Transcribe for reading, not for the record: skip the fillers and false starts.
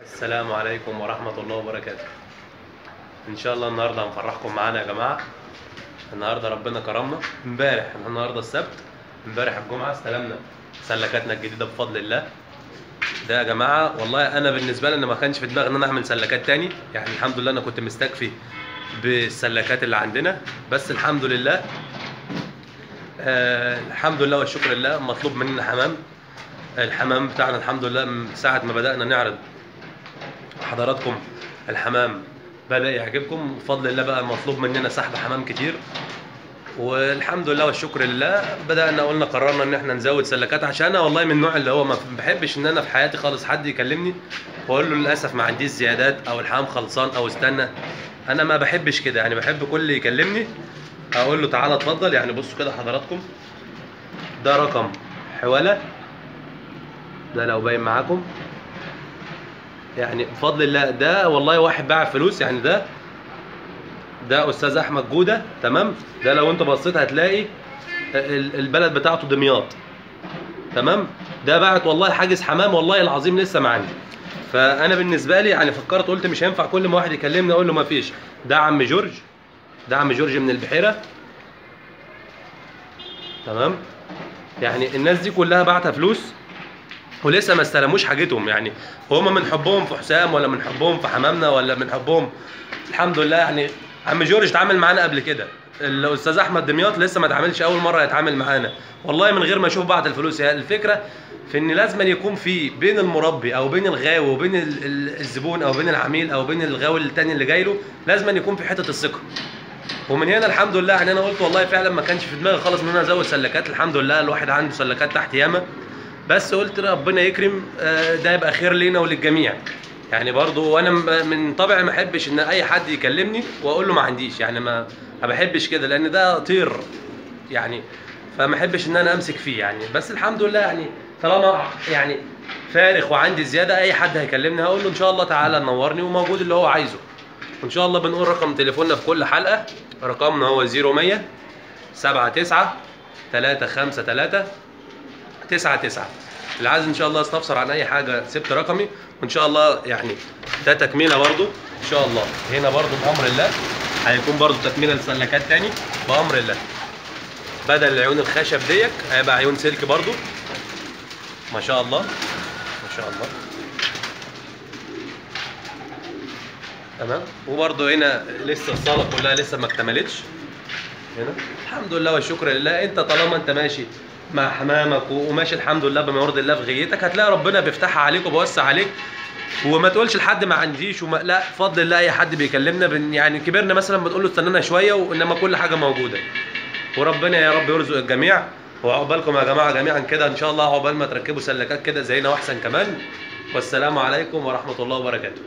السلام عليكم ورحمة الله وبركاته. إن شاء الله النهاردة هنفرحكم معانا يا جماعة. النهاردة ربنا كرمنا، امبارح، النهاردة السبت، امبارح الجمعة استلمنا سلكاتنا الجديدة بفضل الله. ده يا جماعة والله أنا بالنسبة لي أنا ما كانش في دماغي إن أنا أعمل سلكات تاني، يعني الحمد لله أنا كنت مستكفي بالسلكات اللي عندنا، بس الحمد لله الحمد لله والشكر لله. مطلوب مننا حمام، الحمام بتاعنا الحمد لله من ساعة ما بدأنا نعرض حضراتكم الحمام بدأ يعجبكم بفضل الله. بقى مطلوب مننا سحب حمام كتير، والحمد لله والشكر لله. بدأنا قلنا قررنا ان احنا نزود سلكات، عشان انا والله من النوع اللي هو ما بحبش ان انا في حياتي خالص حد يكلمني واقول له للاسف ما عنديش زيادات او الحمام خلصان او استنى. انا ما بحبش كده، يعني بحب كل اللي يكلمني اقول له تعالى اتفضل. يعني بصوا كده حضراتكم، ده رقم حواله، ده لو باين معاكم، يعني بفضل الله ده والله واحد باع فلوس، يعني ده استاذ احمد جوده، تمام. ده لو انت بصيت هتلاقي البلد بتاعته دمياط، تمام. ده باعت والله حاجز حمام والله العظيم لسه ما عندي. فانا بالنسبة لي يعني فكرت قلت مش هينفع كل ما واحد يكلمني اقول له ما فيش. ده عم جورج، ده عم جورج من البحيرة، تمام. يعني الناس دي كلها باعتة فلوس ولسه ما استلموش حاجتهم، يعني هما من حبهم في حسام ولا من حبهم في حمامنا ولا من حبهم، الحمد لله. يعني عم جورج اتعامل معانا قبل كده، الاستاذ احمد دمياط لسه ما اتعاملش، اول مرة يتعامل معانا والله من غير ما اشوف بعض الفلوس. يعني الفكرة في ان لازم يكون في بين المربي او بين الغاوي وبين الزبون او بين العميل او بين الغاوي التاني اللي جاي له، لازم يكون في حتة الثقة. ومن هنا الحمد لله يعني انا قلت والله فعلا ما كانش في دماغي خالص ان انا ازود سلكات، الحمد لله الواحد عنده سلكات تحت ياما، بس قلت ربنا يكرم، ده يبقى خير لينا وللجميع. يعني برضو وانا من طبعي ما احبش ان اي حد يكلمني واقول له ما عنديش، يعني ما بحبش كده، لان ده طير يعني، فما احبش ان انا امسك فيه يعني. بس الحمد لله يعني طالما يعني فارغ وعندي زيادة، اي حد هيكلمني هقول له ان شاء الله تعالى نورني وموجود اللي هو عايزه. وان شاء الله بنقول رقم تليفوننا في كل حلقة، رقمنا هو 0100 79 353 99. اللي عايز ان شاء الله يستفسر عن اي حاجة سبت رقمي، وان شاء الله يعني ده تكمله برضو ان شاء الله. هنا برضو بامر الله هيكون برضو تكمله لسلكات تاني بامر الله، بدل العيون الخشب ديك هيبقى عيون سلك برضو، ما شاء الله ما شاء الله، تمام. وبرضو هنا لسه الصاله كلها لسه ما اكتملتش هنا، الحمد لله والشكر لله. انت طالما انت ماشي مع حمامك وماشي الحمد لله بما يرضي الله في غيتك، هتلاقي ربنا بيفتحها عليك وبيوسع عليك. وما تقولش لحد ما عنديش وما لا، بفضل الله اي حد بيكلمنا يعني كبرنا مثلا بنقول له استنانا شوية، وانما كل حاجة موجودة. وربنا يا رب يرزق الجميع، وعقبالكم يا جماعة جميعا كده ان شاء الله، عقبال ما تركبوا سلكات كده زينا واحسن كمان. والسلام عليكم ورحمة الله وبركاته.